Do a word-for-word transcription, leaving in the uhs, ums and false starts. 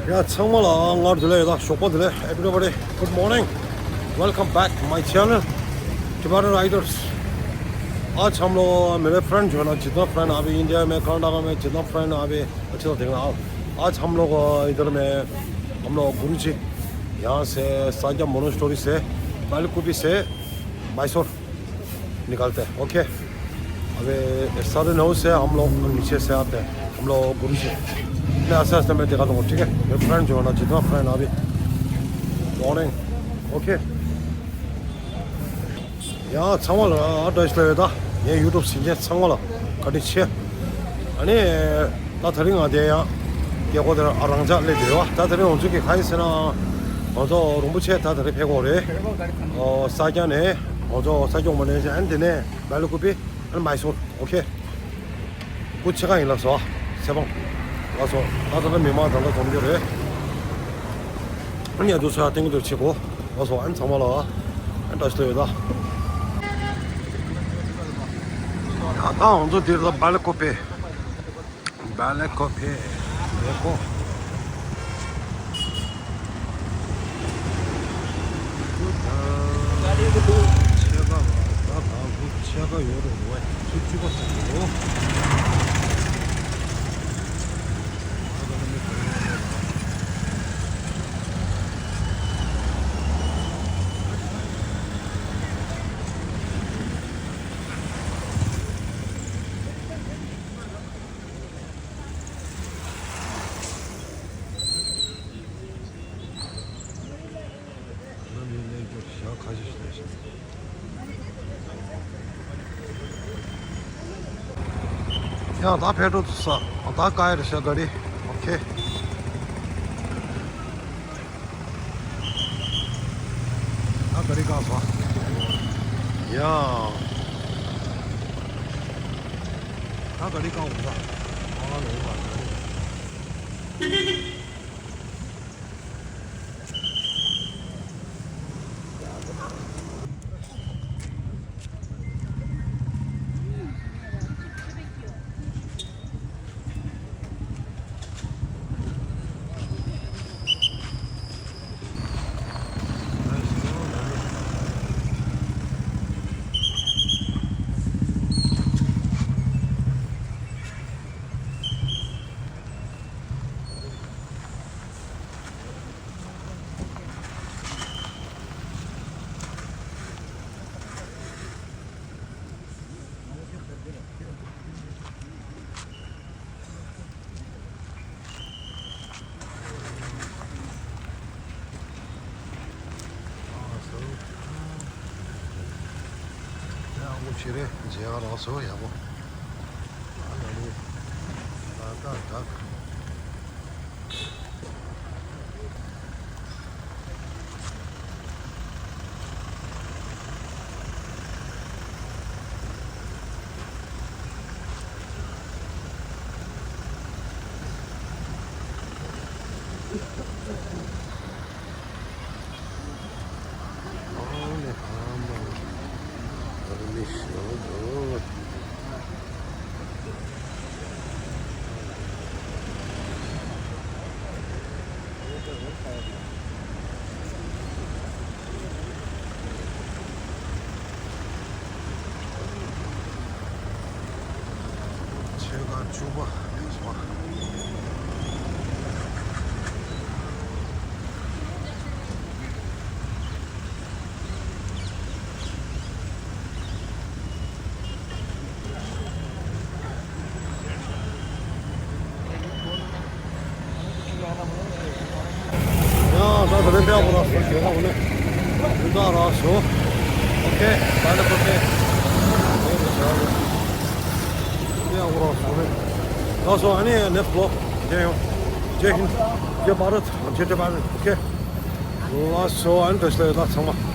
ཡ་ཚང་མ་ལ་སྔར་དུ་ལས་ཡོད་ད་ཞོགས་པ་དུ་ལས། Everybody, good morning. Welcome back my channel, Tibetan Riders. आज हम लोग मेरे फ्रेंड जो है ना, जितना फ्रेंड अभी इंडिया में, कर्नाटका में जितना फ्रेंड अभी अच्छे से देखना आप। आज हम लोग अ, इधर में हम लोग गुरु जी यहाँ से साजा मोनास्ट्री से, बालकुपी से मैसूर निकलते हैं। ओके, अबे साढ़े नौ से हम लोग नीचे से आते हैं, हम लोग गुरु जी। मैं आस्ते आस्ते मैं दिखाता हूँ, ठीक है? मेरे फ्रेंड जो है ना, जितना फ्रेंड अभी मॉर्निंग। ओके, ཡང་ཚང་མ་ལ་བཀྲ་ཤིས་བདེ་ལེགས། ད་ངའི་ཡུ་ཊུབ་གཟིགས་མཁན་ཚང་མ་ལ་བཀའ་དྲིན་ཆེ། ཨ་ནི་ད་དེ་རིང་ང་དེ་ཡང་རྒྱལ་སྒོ་དེར་ཨ་རང་ཅག་སླེབས་བསྡད་ཡོད། ད་དེ་རིང་ང་ཚོ་གི་ག་ཡིན་ཟེར་ན། ང་ཚོ་རིན་པོ་ཆེ་ད་དེ་རིང་ཕེབས་ཀྱི་ཡོད་རེད། ཨོ་ས་སྐྱ་ནས་ང་ཚོ་ས་སྐྱ་མ་ནས་ཨ་ནི་དེ་ནས་སྦེལ་ཀུ་པི། ཨ་ནི་མའི་སོར། ཨོ་ཁེ། སྐུ་ཕྱེད་ཀ་ཡིན་ལགས་སོ། ཚེ་དཔང་། ལགས་སོ། ད་ལྟ་མི་མང་ད་ལྟ་འཛོམས་རྒྱུ་རེད། ཨ་ནི་ཡ་དུ་ཚོ་ཡ་ཏིང་དུ་ཆེ་གོ། ལགས་སོ། ཨ་ནི་ཚང་མ་ལ་ཨ་ནི་བཀྲ་ཤིས་བདེ་ལེགས་ད། ད་ང་ཚོ་འདིར་ལ་སྦེལ་ཀོབ་པེ། སྦེལ་ཀོབ་པེ། ལེ་ཀོ། ཕྱེད་ཀ་ལ་ད་ད་བུ་ཕྱེད་ཀ་ཡོད་རེད་བ། ཆུ་བཅུ་པ་ཟེར་གོ། ང་མི་གནས་སྐྱོར་ཞག་ཁ་ཤས་ཤིག་ལས་ཤིང་། ཡང་ད་ཕེ་ཏྲོ་ཚུགས་ས། ད་ཀ་ཡར་ཤ་ག་རི། ཨོ་ཁེ། ད་ག་རི་བཀག་སོང་། ཡ། ད་ག་རི་བཀག་འོང་ད། ཨ་ལོ་བ་ག་རི། ཡག་པོ་ཞེ་རེད། མཇལ་ཡག་རག་སོང་། ཡག་པོ། ཨ་ལ་ལུ། ད་ད་ད། ཕྱེད་ཀ་བཅུ་པ་ཡིན་སོང་། ཡང་ད་ད་ལན་པེ་ཨ་པོ་ར་སོ་ཁྱེད་རང་ནས་འདི་དག་ར་སོ། ཨོ་ཁེ། ད་ལན་པེ་པེ། པེ་ཨ་པོ་ར་སོ་ནས། ལགས་སོ། ཨ་ནི་ནེགསི་བི་ལོག་མཇལ་ཡོང་། ཇེ་ཧིན། ཇེ་བྷ་རད། ཇེ་ཏི་བྷ་རད། ཨོ་ཁེ། ལགས་སོ། ཨ་ནི་བཀྲ་ཤིས་བདེ་ལེགས་ད་ཚང་མ།